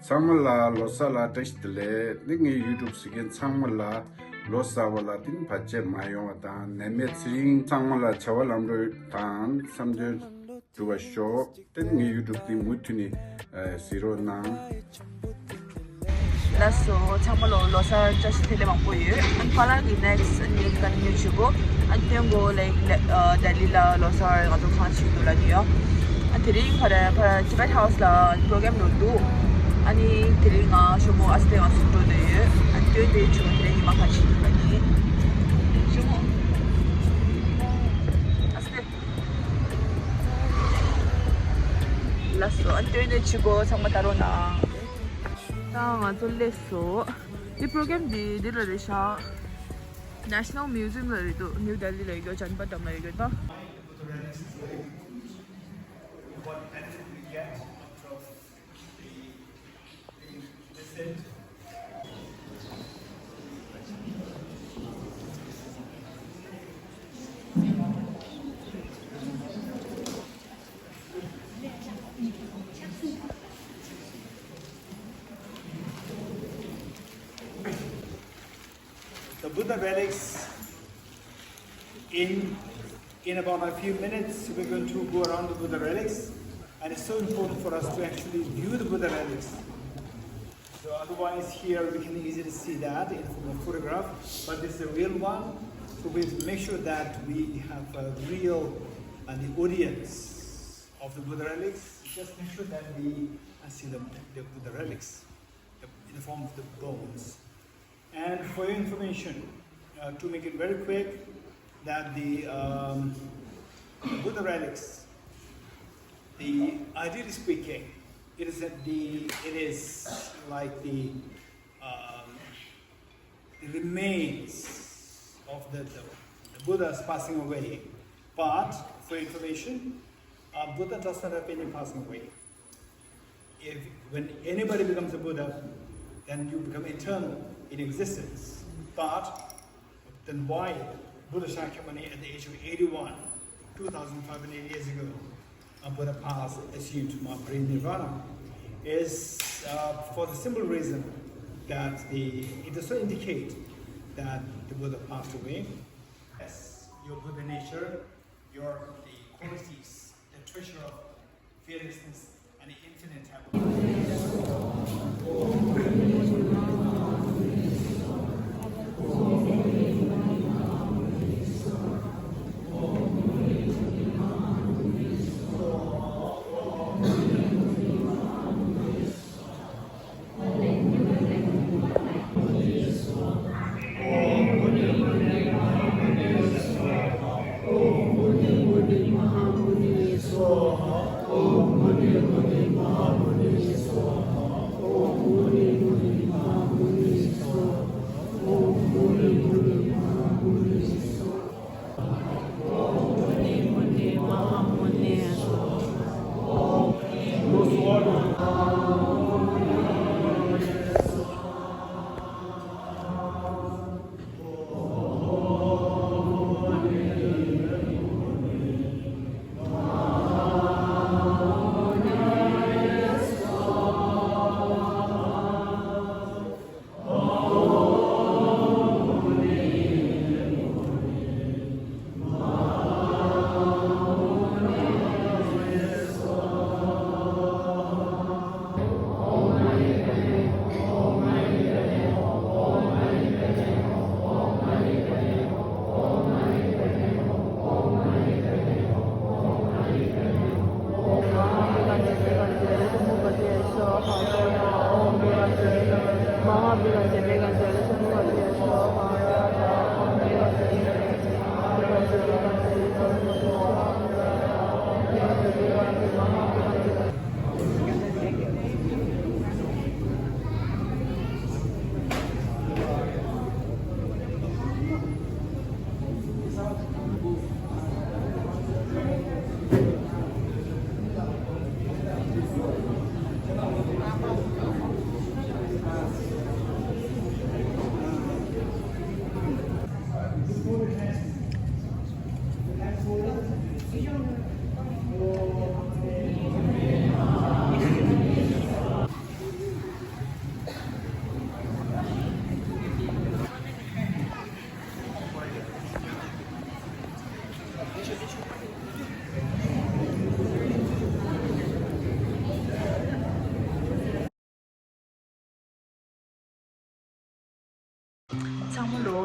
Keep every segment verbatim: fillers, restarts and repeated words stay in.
ཚང་མ་ལ་ལོ་གསར་ལ་བཀྲ་ཤིས་བདེ་ལེགས། འདི་ངའི་YouTube་གཟིགས་མཁན་ཚང་མ་ལ་ལོ་གསར་པ་ལ་བརྟན་བར་ཆད་མ་ཡོང་བ་དང་ནད་མེད་ཚེ་རིང་། ཚང་མ་ལ་བྱ་བ་ལམ་འགྲོ་དང་བསམ་དོན་འགྲུབ་པར་ཤོག་དེ་ངའི་YouTube་འདི་མུ་མཐུད་ནས་གཟིགས་རོགས་གནང་། ལགས་སོ། ཚང་མ་ལོ་ལོ་གསར་བཀྲ་ཤིས་བདེ་ལེགས་མང་པོ་ཡོད། ཨན་ཕ་ལག་གི་next་ཨ་ནི་continue་བྱེད་དགོས། ཨ་ནི་སྟོན་དགོས་ལ་ལ་ཨ་ལྡི་ལི་ལ་ལོ་གསར་ང་ཚོ་གང་བྱེད་འདུག་ལ་ནི་ཡོད། ཨ་དེ་རིང་ཕར་ཕར་Tibet House་ལ་program་འགྲོ་འདུག་ཨ་ནི་དེ་རིང་ང་ཞོགས་པ་ཨ་སྟེ་ང་ཚོ་འགྲོ་འདོད་ཡོད། ཨ་ནི་སྟོན་དེ་བྱུང་དེ་རིང་ཉི་མ་གང་བྱེད་འདུག་ལ་ནི་ཞོགས་པ་ཨ་སྟེ། ལགས་སོ། ཨ་ནི་སྟོན་དེ་བྱེད་དགོས། ཚང་མ་ལྟ་རོགས་གནང་། ད་ང་ཚོ་སླེབས་སོང་། འདི་program་འདི་འདི་ལ་རེད་ཤག National Museum་ལ་རེད་འདུག New Delhi་ལ་ཡོད་རྒྱུ་ཇན་པ་ཏམ་ལ་ཡོད་རྒྱུ་ད། What benefit we get from the, the visit? The Buddha relics. In, in about a few minutes, we're going to go around the Buddha relics, and it's so important for us to actually view the Buddha relics. So otherwise, here we can easily see that in the form of photograph, but this is a real one. So we make sure that we have a real, uh, the audience of the Buddha relics. Just make sure that we, uh, see the, the Buddha relics, the, in the form of the bones. And for your information, uh, to make it very quick, that the, um, the Buddha relics, the, ideally speaking, it is that the, it is like the, um, the remains of the, the, the Buddha's passing away. But for your information, uh, Buddha does not have any passing away. If, when anybody becomes a Buddha, then you become eternal in existence. But then why Buddha Shakyamuni at the age of eighty-one, two thousand five hundred years ago, a Buddha passed, assumed Mahaparinirvana, is, uh, for the simple reason that the, it does not indicate that the Buddha passed away. Yes, your Buddha nature, your, the qualities, the treasure of fearlessness and infinite happiness.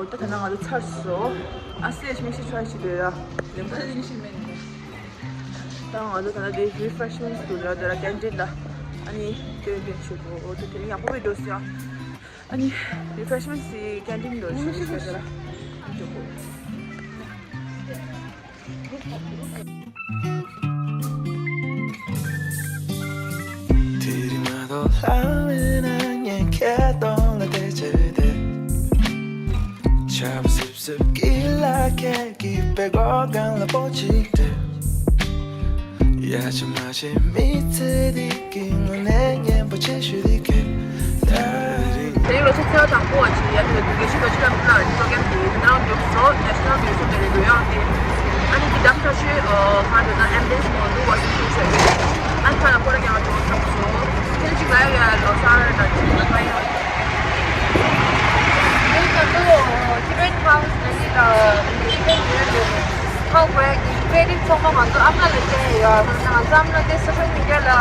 ད་ནང་ང་ཚོ་ཚར་སོང་། ཨ་སེ་ཆ་མིག་ཤེལ་ཊི་རའི་བྱེད་འདོད་ར། ལེམ་ཁ་ལེམ་ཤེལ་མེད་ནི། ད་ང་ཚོ་ད་ལྟ་དེ་རི་ཕ་རེཤ་མེན་ཊི་འདུག་ར། དེ་ར་ཀེན་ཊིན་ལ། ཨ་ནི་དེ་རིང་དེ་ཆུ་དོ་དེ་དེ་རིང་ཡག་པོ་བས་འགྲོ་སོང་། ཨ་ནི་རི་ཕ་རེཤ་མེན་ཊི་སི་ཀེན་ཊིན་འདུག་ཆུ་ཆུ་དེ་ར། འགྲོ་དགོས། དེ་རིང་མ་གཏོགས་ལྷ་མེད་ན་ངས་ཁྱེད་གདོང་ལ་བལྟས་བྱས་ཏེ། ཆར་པ་སིབ་སིབ་ཀྱི་ལ་ཁད་ཀྱི་པད་གོག་སྒང་ལ་པོ་གཅིག་སྤྲད། ཡ་ཆ་མ་ཆེ་མི་ཚེ་འདི་གི་དངོས་གནས་སྙན་པོ་ཆེ་ཤོས་འདི་གས། དེ་རིང་ལོ་གཅིག་ཚེས་པ་དང་པོ་བ་ཅིག་ཡ་དེ་དུས་དགེ་བཤེས་རྡོ་རྗེ་བཀྲ་བྷེ་ལགས་ཀྱི་པྲོ་གྷ་རམ་དེ་ནང་འགྲོ་སོང་། ནེ་ཤ་ནལ་མིའུ་ཛིམ་དེ་རེད་འགྲོ་ཡག་དེ། ཨ་ནི་དེ་དམ་ཁྲ་ཤོས་ཁ་འགྲོ་ན་ཨེམ་བྷི་ཨེས་མོལ་འདུག་ཝ་ཤིང་ཊོན་ཤར་རེད། ཨ་ནི་ཁ་ལ་ཁོ་ར་ཀྱང་འགྲོ་ཐུབ་སོང་། ཁྱེད་ཅིག་ལ་ཡ་ལོ་གསར་དང་ཅིག་ལ་ཕ་ཡོང་། དེ་ང་ཚོ་ཊི་བེཊ་ཧའུ་སི་ནས་ལ་ཊི་བེཊ་ཡུ་ཨེན་ལ་ཧའོ་ཀྲེ་ཊི་ཀྲེ་ཌིཊ་ཚང་མ་ང་ཚོ་ཨ་མ་ལ་སྤྲད་ཡོད། ང་ཚོ་ཨ་མ་དེ་སོ་ཤལ་མི་ཌི་ཡ་ལ་དེ་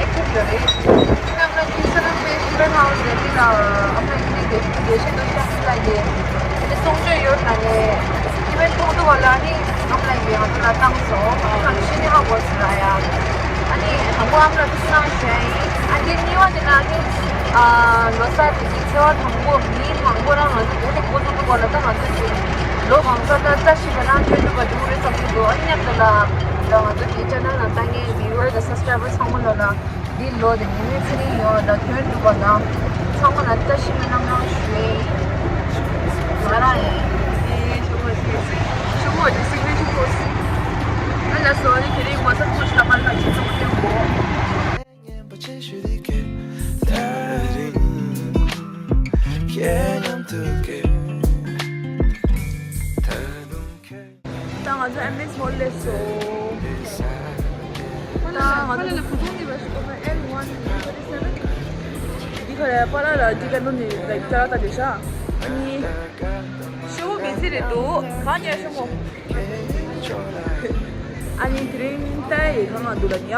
ཨེག་ཊིབ་ཡོད་རེད། ཨ་མ་དེ་སོ་ཤལ་མི་ཌི་ཡ་ཊི་བེཊ་ཧའུ་སི་ནས་ལ་ཨ་མ་དེ་དགེ་བཤེས་རྡོ་རྗེ་བཀྲ་བྷེ་ལགས་ཀྱི་དེ་གསུང་ཆོས་ཡོད་ན་ནས་ཊི་བེཊ་ཚོགས་འདུ་བ་ལ་ནི་ཨ་མ་ལགས་ཀྱིས་ང་ཚོ་ལ་བཏང་སོང་། ཨ་ནི་ཧ་གོ་སོང་ལ་ཡ། ཨ་ནི་དང་པོ་ཨ་མ་ལགས་ཚོ་གནང་བྱས་ཡིན། ཨ་ནི་གཉིས་པ་དེ་ན་ནི་ཨ་ལོ་གསར་དེ་གི་ཚེས་པ་དང་པོ་མི་མང་པོ་རང་ང་ཚོ་དེ་ལ་འགོ་ཚུགས་འདུག་གོ་ལ། ད་ང་ཚོ་གི་ལོ་གང་ས་ད་བཀྲ་ཤིས་པ་རང་ཐོན་ཐུབ་པ་འདུག་རེད་བསམ་གྱི་འདུག་ཨ་ནི་མཉམ་དུ་ལ་ད་ང་ཚོ་གི་ཅེ་ནལ་ནང་ལྟ་མཁན་བིའུ་ཝར་དང་སབ་སི་ཀྲའི་བར་ཚང་མ་ལོ་ལ་འདི་ལོ་དེ་ཉེ་མོའི་ཚེ་རིང་ཡོང་ལ་ཐོན་ཐུབ་པ་དང་ཚང་མ་ལ་བཀྲ་ཤིས་པའི་གནང་གནང་ཞུ་ཡིན། ང་རང་ཡིན། ཨེ་ཞོགས་པ་ཞིག་ཞོགས་པ་འདི་སིག་ནེ་ཅར་པོ་སི། ཨ་ལ་སོ་ནི་དེ་རིང་ངོ་ཚ་ཐུག་ཤ་ཁ་ལ་ཅི་ཚོགས་ཡོང་གོ། ད་ང་ཚོ་ཨེམ་བྷི་ཨེས་མོལ་ལ་སླེབས་སོང་། ད་ང་ཚོ་ཨེལ་ཝན་ཐོན་ཊི་སེ་ཝེན། འདི་ག་རེ་པ་ལ་ལ་འདི་ག་ནོ་ནི་ལའིག་ཅ་ལག་ད་འདི་ཤ། ཨ་ནི་ཤོག་བུ་བི་ཛི་རེད་འདུག་གང་ཉར་ཤོག་མོ། ཨ་ནི་དེ་རིང་ལྟ་ཡི་གང་ང་འདུག་ལ་ཉ།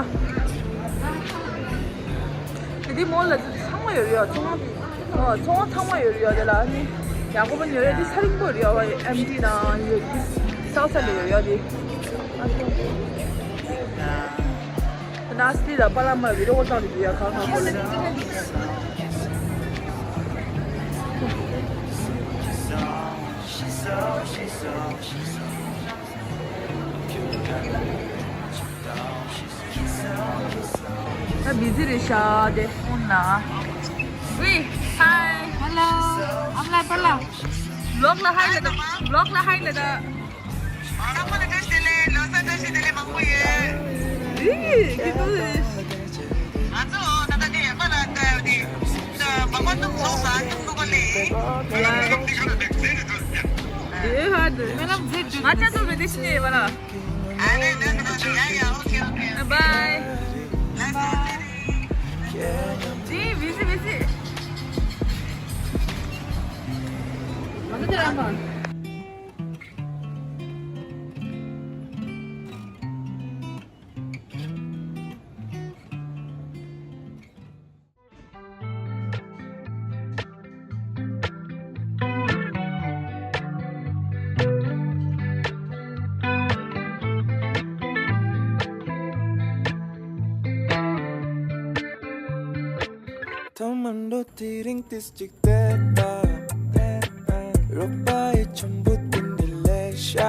དེ་དེ་མོ་ལ་ཚང་མ་ཡོད་ཡོད་ཚང་མ། ཨོ་ཚང་མ་ཚང་མ་ཡོད་ཡོད་དེ་ལ་ཨ་ནི་ཡག་པོ་མ་ཉོ་ཡོད་དེ་ས་རིང་པོ་ཡོད་ཡོད་ཨེམ་ཊི་ནང་ཡོད་དེ་སའུ་ཐ་ལ་ཡོད་ཡོད་དེ། ཨ་ནི་ཨ་སི་ལ་པ་ལ་མ་བི་ཌི་ཡོ་ཀོལ་བཏང་དེ་ཡ་གང་གང་པོ་ལ། ད་བི་ཛི་རེད་ཤག་དེ་ཧུན་ན། ཝི། ཧའི། ཧེ་ལོ། ཨམ་ལ་པ་ལ། ཝི་ལོག་ལ་ཧའི་ལ་ད། ཝི་ལོག་ལ་ཧའི་ལ་ད། ཨ་ལ་པ་ལ་བཀྲ་ཤིས་བདེ་ལེགས། ལོ་གསར་བཀྲ་ཤིས་བདེ་ལེགས་མང་པོ་ཡོད། ཨི་ཀི་ཏུ། ང་ཚོ་ད་ལྟ་དེ་ཡ་པ་ལ་ད་དེ་ད་མ་མ་ཏུ་ལོ་གསར་ཏུ་ཏུ་ག་ལེ། ཡ། དེ་ཧ་དུ། ང་ཅག་ཏུ་མེ་དེ་ཤི་ནེ་བ་ལ། Bye. Bye. Busy, busy. ཐ་མ་འགྲོ་དེ་རིང་ཏིས་གཅིག་བལྟས་པ། རོགས་པ་ཡི་ཆམ་བུ་དེ་འདི་ལས་ཤ།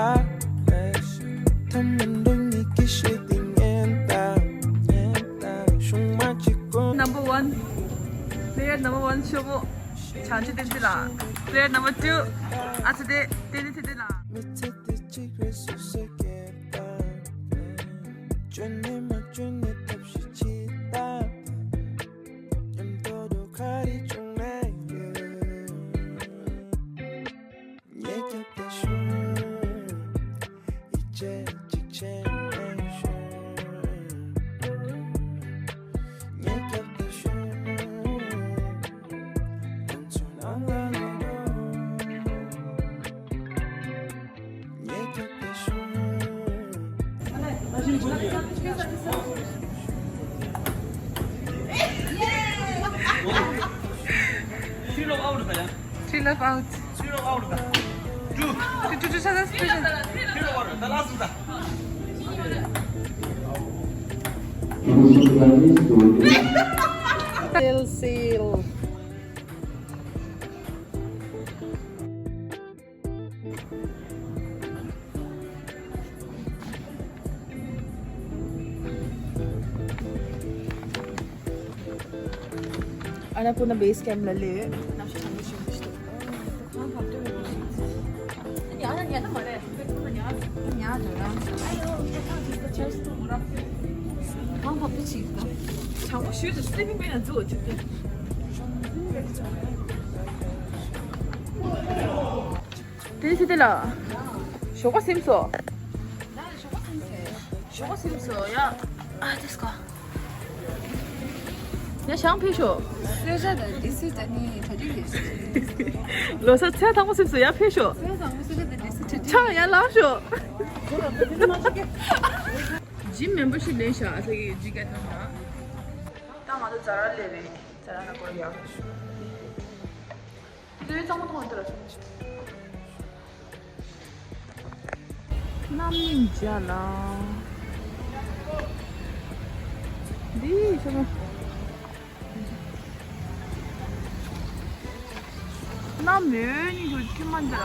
ཐ་མ་འགྲོ་གཉིས་ཀྱི་ཤེས་དེ་ཉན་ད། ཤུང་མ་གཅིག་གོ། Number one. Player number one ཤོག་བུ། བྱང་ཆུབ་བསྟན་འཛིན་ལགས། Player number two. ཨ་ཚེ་བདེ། བསྟན་འཛིན་ཚེ་བརྟན་ལགས། མི་ཚེ་འདི་གཅིག་རེད་སུ་ཟེར་སྐད་པ། བཅོས་ནས་མ་བཅོས་ནས་ཐབས་ཤེས་ཅི་ལྟ། མཉམ་དུ་འགྲོ་ག་རེ་བྱུང་ན་ཡོད། ཉེ་སྐྱབས་དེ་ཤོད། ཡིད་ཆེས་གཅིག་བྱས་ནས་ཤོད། ཉེ་སྐྱབས་དེ་ཤོད། ང་ཚོ་ནང་ལ་ལོག་འགྲོ། ཉེ་སྐྱབས་དེ་ཤོད། Three love out. Three love out. ཅུ་ཅུ་ཅུ་ཆ་ཚང་སི་པེ་ཤལ། སེལ་སེལ། Annapurna base camp ལ་སླེབས་ཡོད། གནམ་གཤིས་གྲང་མོ་ཞིག་འདུག་གང་བབ་ཏུ་ཅིག་གང་བབ་ཏུ་ཅིག་གང་བབ་ཏུ་ཅིག་དེ་སི་དེ་ལ་ཞོགས་པ་སིམ་སོ། ཞོགས་པ་སིམ་སོ་ཡ། ཨ་དེ་སྐོ། ཡ་ཞང་ཕེ་ཤོ། སེ་ཇ་ད་དེ་སི་ད་ནི་ད་དུས་ཡོད་སི། ལོ་ས་ཚེ་དང་པོ་སིམ་སོ་ཡ་ཕེ་ཤོ། སེ་ཇ་དང་པོ་སེ་ཇ་ད་དེ་སི་ད་དུས། ཆང་ཡ་ལག་ཤོ། ཇིམ་མེམ་བར་ཤིབ་ལེན་ཤ་ཨ་ས་གི་ཇི་ག་ཐང་ན། ད་ང་ཚོ་ཛ་ར་ལེ་རེད། ཛ་ར་ན་ཀོ་རི་ཡ། འདི་གཙང་མ་མཐོང་བ་འདི་ལ་ཆུང་ཆུང་། རྣམ་སྨིན་བྱ་ལ། འདི་ཆུང་མ། རྣམ་སྨིན་གྱི་ཁྱིམ་མ་འདི་ལ།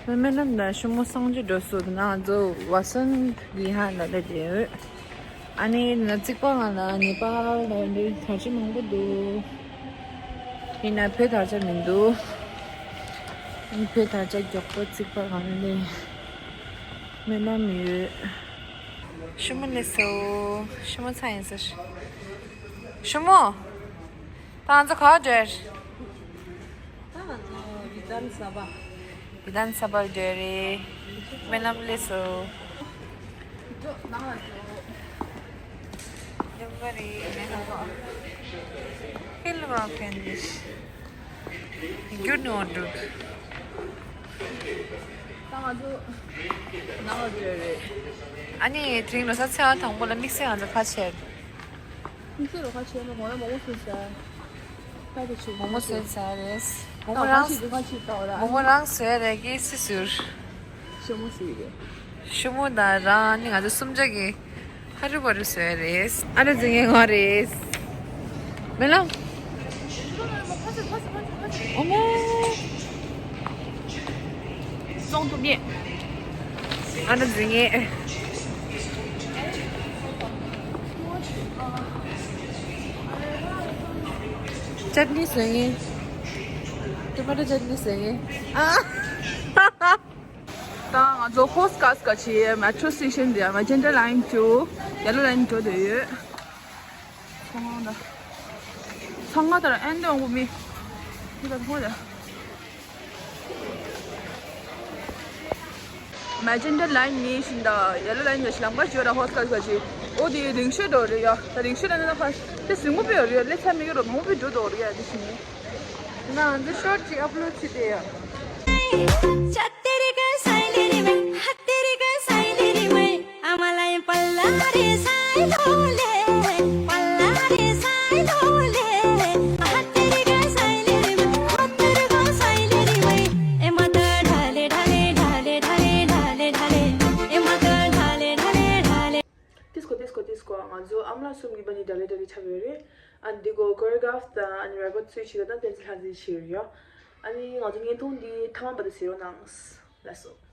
སྨན་ལམ་དང་ཤུ་མོ་གསང་སྤྱོད་འགྲོ་སོང་། ང་ཚོ་ཝ་སན་བི་ཧར་ལ་སླེབས་བསྡད་ཡོད། ཨ་ནི་ན་རྩིག་པ་ང་ལ་ནེ་པཱལ་ལ་འདི་དར་ཆ་མང་པོ་འདུག་ཡིན་ན་བོད་དར་ཆ་མི་འདུག་བོད་དར་ཆ་མགྱོགས་པོ་རྩིག་པ་ང་ལ་སྨན་ལམ་ཡོད། ཤུ་མོ་སླེབས་སོང་། ཤུ་མོ་ཚ་ཡིན་ཟེར། ཤུ་མོ། ད་ང་ཚོ་ག་པར་འགྲོ་ཡ་རེད། ད་ང་ཚོ་བི་དྷཱན་ས་བྷ། བི་དྷཱན་ས་བྷ་འགྲོ་ཡ་རེད། སྨན་ལམ་སླེབས་སོང་། འགྲོ་ནང་ལ་འགྲོ། ཡོང་གི་རེད་སྨན་ལམ། ཧིལ་རོག་ཁན་ནི། རྒྱུ་ནོར་འགྲུབ། ད་ང་ཚོ་ནང་ལ་འགྲོ་ཡ་རེད། ཨ་ནི་དེ་རིང་ལོ་གསར་ཚེས་པ་དང་པོ་ལ་དམིགས་བསལ་ང་ཚོ་ཁ་ཕྱེ། དམིགས་བསལ་ལ་ཁ་ཕྱེ་ན་ང་ལ་མོག་མོག་བཟོས་ཟ། ད་དེ་ཆུ་མོག་མོག་བཟོས་ཟ་རེད། མོག་མོག་རང་ད་ཁ་ཕྱེ་དུས་ཁ་ཕྱེ་ད་འོ་ར། མོག་མོག་རང་བཟོས་རེད་ཀི་སི་ཟུར། ཤོ་མོ་ཟེར་གི། ཤུ་མོ་དང་རང་ནི་ང་ཚོ་གསུམ་ཆ་གི་ཧ་རུ་བ་རུ་བཟོས་རེད། ཨ་རུ་འཛིན་ངེ་ང་རེད། མེ་ལམ། ཨོ་མོ། སོང་དུ་མེད། ཨ་རུ་འཛིན་ངེ། ཅཊ་ནི་བཟོས་ངེ། ཊོ་མེ་ཊོ་ཅཊ་ནི་བཟོས་ངེ། ཨ། ད་ང་ཚོ་ཧོ་སི་ཀ་སི་ཀ་ཆེ་མེ་ཊོ་སི་ཊེ་ཤན་དེ་མེ་ཇེན་ཊ་ལའིན་ཊུ་ཡེ་ལོ་ལའིན་འགྲོ་བསྡད་ཡོད། ཚང་མ་ད་ཚང་མ་ད་ཨན་དེ་འོང་གི་མི་དེ་ད་ཚང་མ་ད་མེ་ཇེན་ཊ་ལའིན་ནས་བཞིན་ད་ཡེ་ལོ་ལའིན་ནས་ལམ་ཁ་བརྗོད་ད་ཧོ་སི་ཀ་སི་ཀ་ཆེ། འོ་དེ་རིང་ཤོས་འགྲོ་རེད་ཡ། ད་རིང་ཤོས་ད་ན་ད་ཕ་དེ་ཟིང་མོ་པེ་ཡོད་རེད་ཡ། ལེ་ཚ་མི་གི་རོ་མང་པོ་པེ་འགྲོ་འགྲོ་རེད་ཡ། དེ་བཞིན་ན་ང་ཚོ་ཤོར་ཊི་ཅིག་ཨབ་ལོཌ་བྱེད་དེ་ཡ། ཏིས་ཀོ་ཏིས་ཀོ་ཏིས་ཀོ། ང་ཚོ་ཨ་མ་ལགས་གསུམ་གྱི་བར་ནས་འདྲ་ལེ་འདྲ་ལེ་ཆགས་ཡོད་རེད། ཨ་ནི་འདི་གོ་ཀོ་རི་གྷ་རཕ་དང་ཨ་ནི་རེ་ཀོཌ་ཚུལ་ཞིག་དང་བསྟན་འཛིན་ལྷ་འཛིན་ཞིག་ཡོད། ཨ་ནི་ང་ཚོ་བརྙན་ཐུང་འདི་མཐའ་མ་བར་དུ་གཟིགས་རོགས་གནང་། ལགས་སོ།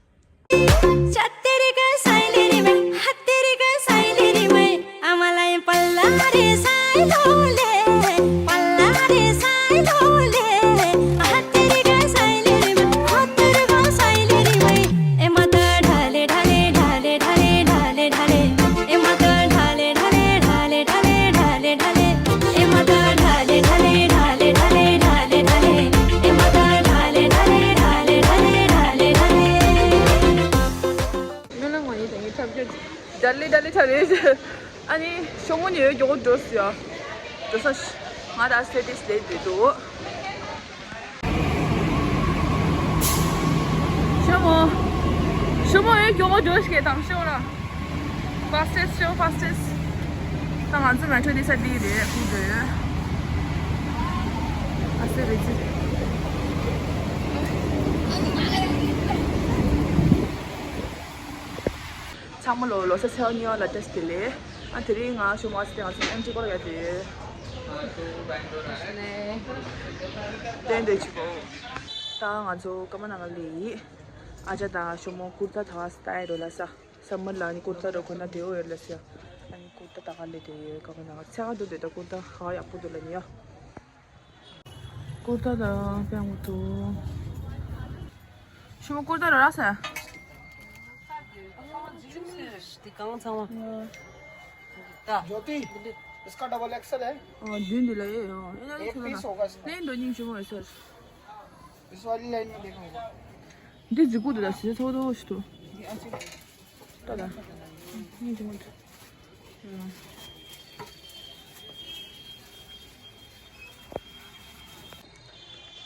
སྨོན་ལམ་ང་ཡིན་དང་ངའི་ཁྲབ་རྒྱ་ཇི། ཌལ་ལི་ཌལ་ལི་ཁྲབ་རེད། ཨ་ནི་ཤོག་ངོས་ནས་མགྱོགས་འགྲོ་སོང་ཡ། འགྲོ་ས་ང་ད་སེ་ཏིས་ལེ་འདུག་ཤོ་མོ་ཨེ་མགྱོགས་པོ་འགྲོ་ཤེས་དང་ཤོ་ལ། ཕ་སི་ཊེ་སི་ཤོ་ཕ་སི་ཊེ་སི། ད་ང་ཚོ་མེ་ཊྲོ་འདི་ས་འདི་རེད་ཁུག་འདོད་ཡོད། ཨ་སེ་རེད་ཅི། ཚང་མ་ལོ་ལོ་གསར་ཚེས་པ་གཉིས་པ་ལ་བཀྲ་ཤིས་བདེ་ལེགས། ཨ་དེ་རིང་ང་ཤོ་མོ་ཨ་སེ་ང་ཚོ་ཨེམ་ཆི་སྐོར་ཡ་དེ་ཡོད། བསྟན་འདོད་ཆི་པོ། ད་ང་ཚོ་ཀ་མ་ན་ག་ལི་ཡིན། ཨ་ཅག་དང་ཤོ་མོ་ཀུར་ཏ་ད་སི་ཊལ་རོ་ལ་ས། སམ་མར་ལ་ནི་ཀུར་ཏ་རོ་ཁོ་ན་དེ་འོ་ཡོད་ལ་ས། ཨ་ནི་ཀུར་ཏ་ད་ག་ལེ་དེ་ཡོད་ཀ་མ་ན་ག་ཚེ་ག་འདུག་དེ་ད་ཀུར་ཏ་ཧ་ཡག་པོ་འདུག་ལ་ནི་ཡ། ཀུར་ཏ་དང་པེང་བུ་ཏུ། ཤོ་མོ་ཀུར་ཏ་ར་ར་ས། དེ་གང་ཚང་མ། ད། ज्योति, इसका double XL है। ཨ་མདུན་འདི་ལ་ཡོད་ཡོད། ཨེ་ན་एक ཚོ་ན། पीस होगा इसमें। ལེན་འདོད་སྙིང་རྗེ་མོ་ཡོད་ས། इस वाली लाइन में देखो। འདི་རྫིག་པོ་འདུག་ད་སི་ཚོ་དོ་ཞུ་དོ། ད་ད། སྙིང་རྗེ་མོ་འདུག་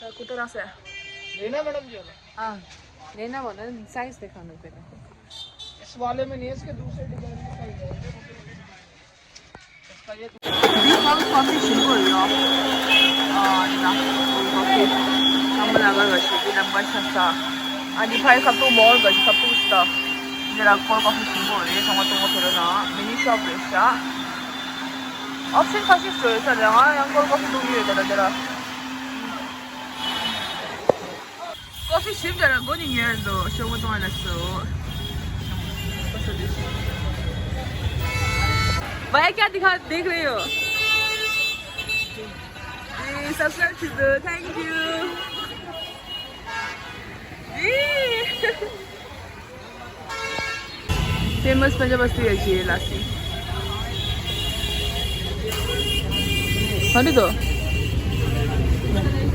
ད་ཀུར་ཏ་རང་ས། लेना मैडम जी वाला। हाँ, लेना वाला साइज दिखाना पड़ेगा। इस वाले में नहीं है, इसके दूसरे डिजाइन में चाहिए। འདི་ཧོལ་ཀོ་ཕི་ཞིམ་པོ་ཡོད། ཨ་ཡིན་ན་ཧོལ་ཀོ་ཕི། ཨམ་ལ་ག་ག་ཞིག་འདི་ལམ་ཁ་ཆགས་ས། ཨ་འདི་ཕའི་ཁ་ཐུག་མོལ་ག་ཞིག་ཁ་ཐུག་ས། འདི་ལ་ཧོལ་ཀོ་ཕི་ཞིམ་པོ་རེད། ཚང་མ་གཏོང་གོ་ཐོས་རོགས་གནང་། མི་ནི་ཤོབ་རེད་ཤག་ཨོབ་ཤན་ཁ་ཤས་ཤིག་ཡོད་ས་རེད། ང་ཡང་ཧོལ་ཀོ་ཕི་འཐུང་གི་ཡོད་ད་ལྟ་འདི་ལ། कॉफी शिफ्ट जरा को नहीं है तो शो को तो आना सो। भाई क्या दिखा देख रहे हो? जी सब्सक्राइब कर दो। Thank you. जी। फेमस पंजाब बस्ती है ये लासी। खाने दो। खाने दो।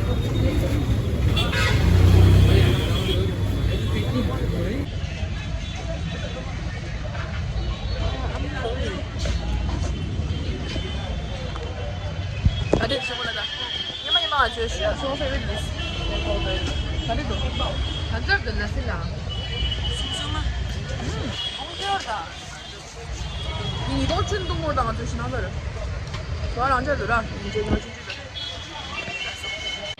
ཉི་མ་ཉི་མ་ང་ཚོའི་ཤོ་ཤོ་ཕེ་ཝ་རི་ཊི་ལིསི་ཊི། ག་རེ་འདུག་ག་ཚོད་འདུག་ལ་སི་ལ། སུམ་ཅུ་སོ་ལྔ། ཨུམ། ཨོང་ཅོར་ད། ཉིས་སྟོང་ཆུན་འདུག་མོ་དང་ང་ཚོའི་ཤི་ན་ཚར། ང་རང་ཅག་འདུག་ར་ཉིན་བྱེད་ཉི་མ་ཆུན་ཆུན་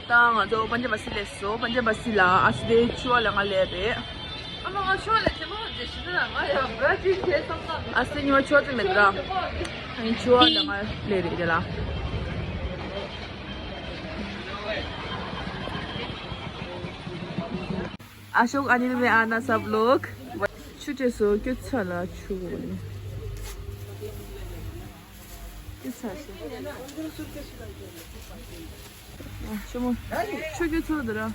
ད། ད་ང་ཚོ་པན་ཇ་བ་སི་ལས་སོ། པན་ཇ་བ་སི་ལ་ཨ་སི་དེ་ཆུ་བ་ལ་ང་ལས་རེད། ཨ་མ་ང་ཤོ་ལ་ཇེ་མོ་ཇེ་ཤི་ན་ང་ཡང་བྲ་ཅི་ཇེ་སམ་སམ། ཨ་སི་ཉི་མ་ཆུ་བ་ཙམ་མེད་འདུག་ར། ཨ་ནི་ཆུ་བ་ལ་ང་ལས་རེད་དེ་ལ། अशोक अनिल में आना सब लोग। ཆུ་ཆེ་སོ་སྐྱོ་ཚ་ལ་ཆུ་བོ་ནི། སྐྱོ་ཚ་སོ། ཨ་ཤོ་མོ། ཆུ་སྐྱོ་ཚ་ལ་དུ་ར།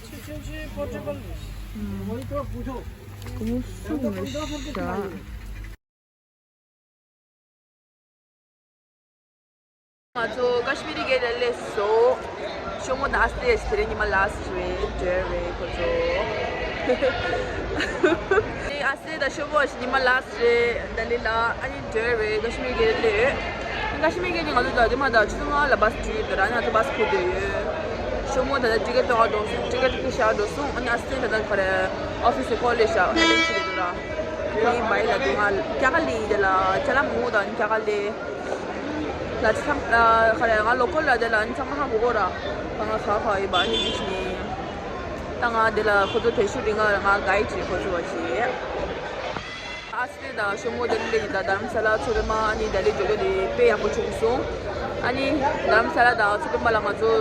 ཆུ་ཆུ་ཆུ་པོར་ཊེ་བལ་རེད། ཁོ་མོ་སུ་མོ་ཤ། ང་ཚོ་ཀ་ཤི་མི་རི་གེ་ལ་སླེབས་སོང་། ཤོ་མོ་དང་ཨ་སྟེ་དེ་རིང་ཉི་མ་ལ་སི་ཊི་རེད། འབྲེལ་རེད་ཁོ་ཚོ། ཨ་སྟེ་དང་ཤོ་མོ་ཉི་མ་ལ་སི་ཊི་རེད། ད་ལི་ལ་ཨ་ནི་འབྲེལ་རེད། ཀ་ཤི་མི་རི་གེ་ལ་སླེབས། ཀ་ཤི་མི་རི་གེ་ནི་ང་ཚོ་ད་དེ་མ་ད་ཆུ་ཚོད་ལྔ་ལ་བྷ་སི་འགྲོ་ཡོད་དེ་ར། ང་ཚོ་བྷ་སི་ཁུར་བསྡད་ཡོད། ཤོ་མོ་ད་ད་ཊི་ཀེ་ཊི་སྟོར་འགྲོ་སོང་། ཊི་ཀེ་ཊི་ཁྱེར་ཤག་འགྲོ་སོང་། ཨ་ནི་ཨ་སྟེ་ད་ད་ག་རེ་ཨོ་ཕི་སི་ཀོ་ལེ་ཤག་ཧ་ལས་ཆི་རེད་དེ་ར། ཨ་ནི་བྷའི་ལ་དུ་ང་ཀྱ་ག་ལི་དེ་ལ་ཅ་ལ་མུ་དང་ཀྱ་ག་ལི། ལ་ཚང་ཨ་ཁ་རེ་ང་ལོ་ཀལ་ལ་དེ་ལ་ཨ་ནི་ཚང་མ་ཧ་གོ་གོ་ར། ད་ང་ཁ་ཁ་ཡོད་པ་ཨ་ནི་འདི་ཕྱིན། ད་ང་དེ་ལ་ཁོ་ཚོ་དེ་ཤུ་རིང་ང་ང་གའི་ཌི་བྱེད་ཁོ་ཚོ་བ་བྱེད། ཨ་སི་ནི་དང་ཤོ་མོ་དེ་ལས་ད་དྷ་རམ་ས་ལ་མཚོ་པདྨ་ཨ་ནི་ལྡི་ལི་འགྲོ་རྒྱུ་དེ་དཔེ་ཡག་པོ་བྱུང་སོང་། ཨ་ནི་དྷ་རམ་ས་ལ་དང་མཚོ་པདྨ་ལ་ང་ཚོ་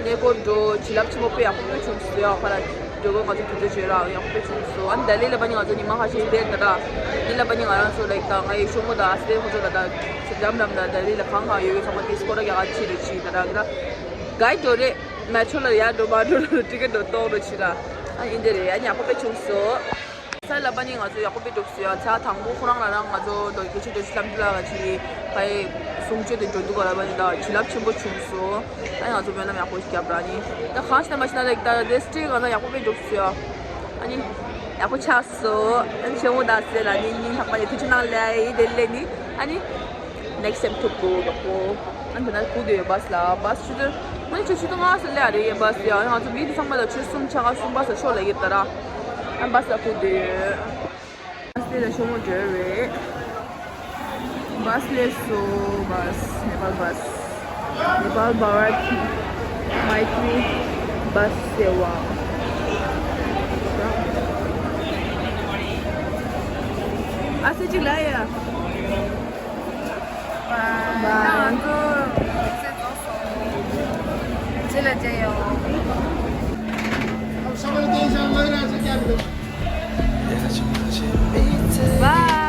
གནས་སྐོར་འགྲོ་བྱིན་རླབས་ཆེན་པོ་དཔེ་ཡག་པོ་བྱུང་སོང་ཡ། ཁ་ལ། འགྲོ་གི་ང་ཚོ་དུས་ཚོད་བྱོས་ར་ཡག་པོ་བྱུང་སོང་། ཨ་ནི་ལྡི་ལི་ལ་བ་ནི་ང་ཚོ་ཉི་མ་ཁ་ཤས་བསྡད་ད་ར། འདི་ལ་བ་ནི་ང་རང་ཚོ་ལེགས་དང་ང་ཡི་ཤོ་མོ་དང་ཨ་སི་ཁོ་ཚོ་ལ་དང་ཇམ་ལམ་ལ་ལྡི་ལི་ལ་གང་གང་ཡོད་ཡོད་ཚང་མ་དེ་སྐོར་ར་རྒྱག་ག་ཕྱིན་རེ་ཕྱིན་ད་ར་གི་ར། གའི་འགྲོ་རེད། མེ་ཊྲོ་ལ་ཡར་འགྲོ་མར་འགྲོ་ར་ཊི་ཀེ་ཊི་འགྲོ་གཏོང་རོ་ཕྱིན་ར། ཨ་ཡིན་དེ་རེད། ཨ་ནི་ཡག་པོ་དཔེ་བྱུང་སོང་། ས་ལ་བ་ནི་ང་ཚོ་ཡག་པོ་དཔེ་འགྲོ་སོང་ཡ། ཚ་དང་པོ་ཁོ་རང་ལ་རང་ང་ཚོ་དོ་གི་ཆུ་དོ་ཆུ་ལམ་དུ་ལ་ག་ཕྱིན་ཕའི་གསུང་ཆོས་དེ་འགྲོ་འདུག་ག་ལ་བ་ནི་ད་བྱིན་རླབས་ཆེན་པོ་བྱུང་སོང་། ཨ་ང་ཚོ་སྨོན་ལམ་ཡག་པོ་ཞིག་བརྒྱབ་ར་ནི། ད་གང་ཞིག་ན་མ་ཞིག་ན་ལེགས་ད་རེ་སི་ཊི་གང་ན་ཡག་པོ་དཔེ་འགྲོ་སོང་ཡ། ཨ་ནི་ཡག་པོ་ཆགས་སོང་། ཨ་ནི་ཆེན་མོ་ད་སེ་ལ་ནི་ཉིན་ལྷག་པ་ནི་ཐུགས་ཆུ་ནང་ལ་ཡི་དེ་ལས་ནི་ཨ་ནི་ནེག་སི་ཊི་ཊེམ་ཐུག་གོ་ཡག་པོ། ཨ་ནི་ད་ན་ཁུ་དེ་བྷ་སི་ལ་བྷ་སི་ཆུ་ཚོད་ཨ་ནི་ཆུ་ཆུ་ཚོད་ལྔ་སུ་ལས་རེད་བྷ་སི་ཡ། ང་ཚོ་མི་དེ་ཚང་མ་ད་ཆུ་གསུམ་ཆ་ག་གསུམ་བྷ་སི་ཤོག་ལ་ཡིབ་ད་ར། ཨ་བྷ་སི་ལ་ཕུག་བསྡད་ཡོད། བྷ་སི་དེ་ལ་ཤོག་མོ་བརྗོད་རེད། བྷ་སི་སླེབས་སོང་། བྷ་སི། ནེ་པཱལ་བྷ་སི། ནེ་པཱལ་བྷ་ར་ཐི་མའི་ཏྲི་བྷ་སི་སེ་ཝ། ཨ་སེ་གཅིག་ལ་ཡ། བྷའི། ང་ཚོ་ཚེ་རྫོགས་སོང་། རྗེས་ལ་མཇལ་ཡོང་། བྷའི། ཡ་བྷའི།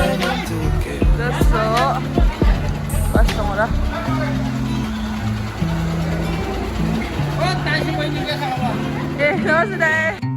རྫོགས་སོང་། བྷ་སི་གཏོང་ར། ཨེ་བྷ་སི་དེ།